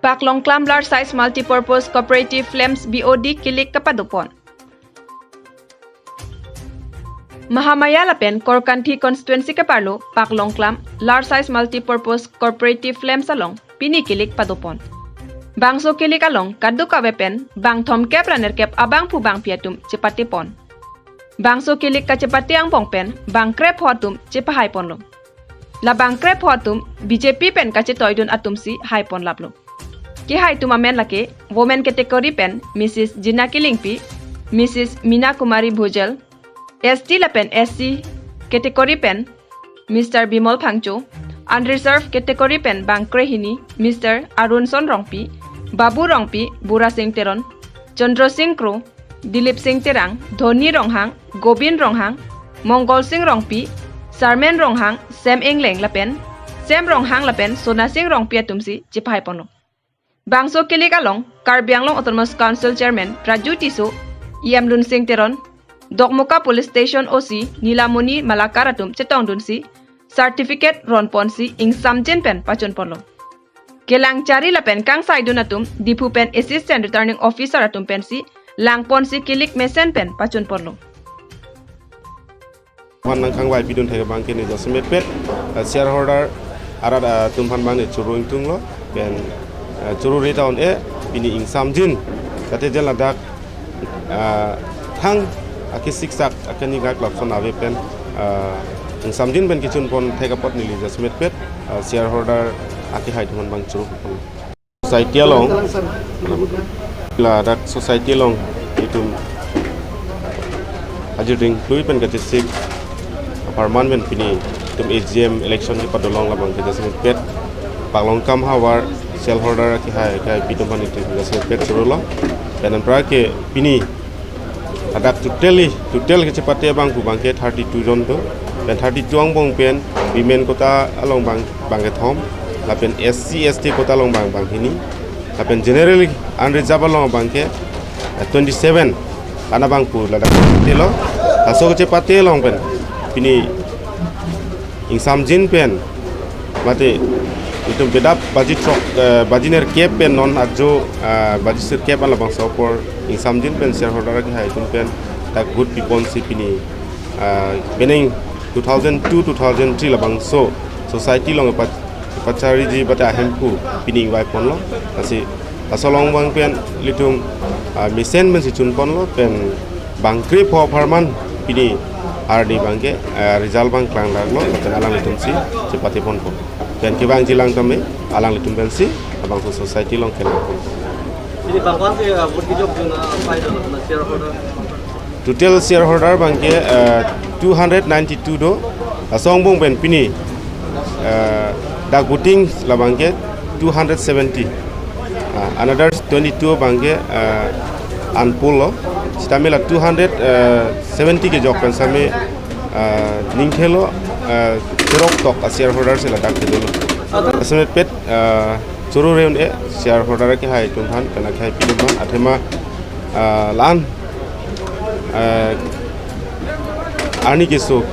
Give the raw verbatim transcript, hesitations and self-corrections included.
Paklongklam Large Size Multipurpose Cooperative Lamps B O D kilik kapadopon. Mahamaya lapen Korkanthi constituency keparlo Paklongklam Large Size Multipurpose Cooperative Lamps along pini kilik padopon. Bangso kilik along kadokave pen bang thomkep ra nerkep abangphu bangpi atum chepatepon. Bangso kilik kachepate angbong pen bang krepho atum chepahaiponlo. La bang krepho atum B J P pen kachetoidun atumsi haiponlaplo. Kehaitum amen lake women category pen Missus Jina Killingpi, Missus Mina Kumari Bhujal, S T lapen S C category pen Mister Bimol Phangcho, unreserved category pen bang krehini Mister Arunson Rongpi, Babu Rongpi, Bura Singh Teron, Chandra Singh Kro, Dilip Singh Terang, Dhoni Ronghang, Gobin Ronghang, Mongol Singh Rongpi, Sarmen Ronghang, Sem Engleng lapen Sem Ronghang lapen Sona Singh Rongpi atumsi chepahaiponlo. Bangso kilik along Karbi Anglong Autonomous Council Chairman Raju Tisso, E M Lunsing Teron, Dokmoka Police Station O C Nilamoni Malakar atum chetongdunsi certificate ronponsi ingsamjin pen pachunponlo. Kelang chari lapen kangsaidun atum Diphu pen Assistant Returning Officer atum pensi langponsi kilik mesen pen pachunponlo. Aphan nangkhangvaipidun thek abangke ne jasemet pet, eh, shareholder arat, eh, atum aphan abang ne choro ingtunglo, pen, eh, choro re ta un-e, pini ingsamjin, kate jen ladak, eh, thang akisik sak, akani gak lapson ave pen, eh, ingsamjin pen kechunpon thek apot neli jasemet pet, eh, shareholder akehai atum aphan abang choro pon. Society along, ladak society along itum ajir ding lui pen kachesik apharman pen pini itum A G M election kepadolong labang kejasemet pet Paklongklam havar shareholder akehai akehaipi atum aphan itum kejasemet pet chorolo. Pen anpra ke pini ladak totally, total kechepate abangphu abangke thirty-two jon do. Pen thirty-two angbong pen women quota along abang, abangke thom. Lapen S C S T quota along abang, abang hini. Lapen generally unreserved along abangke, eh, twenty-seven. Kana abangphu ladak telo. Laso kechepate along pen pini ingsamjin pen mate itum bedap baji throk, eh, baji nerkep pen non ajo, eh, baji sirkep an labangso apor ingsamjin pen shareholder akehai atum pen dak vote piponsi pini, eh, penang two thousand two, two thousand three labangso society along kepa-, kepachariji bate ahemphu pini ingvaiponlo. Lasi laso along abang pen ilitum, ah, mesen pensi chunponlo pen bang krepho apharman pini arni abangke, ah, result abang klangdaklo, lapen alanglitumsi chepateponpo. Pen kevangji lang tame alanglitum pensi labangso society along kelangponpo. Pini bang bang ke, ah, vote kejokdun, ah, pai do, na shareholder? Total shareholder abangke, eh, two hundred ninety-two do. Laso angbong pen pini, eh, dak voting labangke two hundred seventy. Ah, another twenty-two abangke, eh, unpolled lo. Sitame la two hundred seventy kejok pen sitame, eh, ningthelo, eh, cherok tok a shareholder si ladak kedolo. Jasemet pet, eh, choro re un-e shareholder akehai atum aphan, pen akehaipi atum aphan, athema, eh, la-an, eh, arni keso